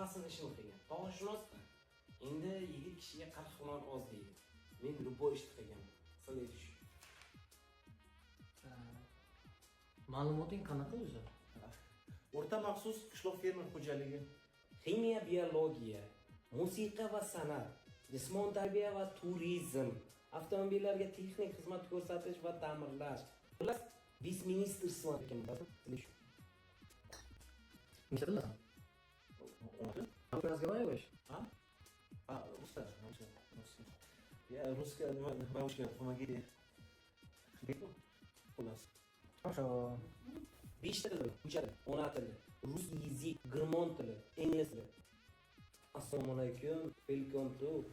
Hammasini ishini qilgan. Tog'shunosman. Endi yigit kishiga 40 hunar oz deydi. Men любой ishni qilganman. Следующий. Ma'lumoting qanaqa o'zi? O'rta maxsus qishloq fermer xo'jaligi. Ximiya, biologiya, musiqa va san'at, jismoniy tarbiya va turizm, avtomobillarga texnik xizmat ko'rsatish va ta'mirlash. Xullas, весь министерство ekan. Nechta til bilasan? Разговариваешь? А? А, русская, русская, русская. Я русская, бабушка, помогите. Xullas. Хорошо. Beshta til, uchadi, ona tili, rus язык, girmon tili, ingliz tili. Assalomu alaykum, welcome to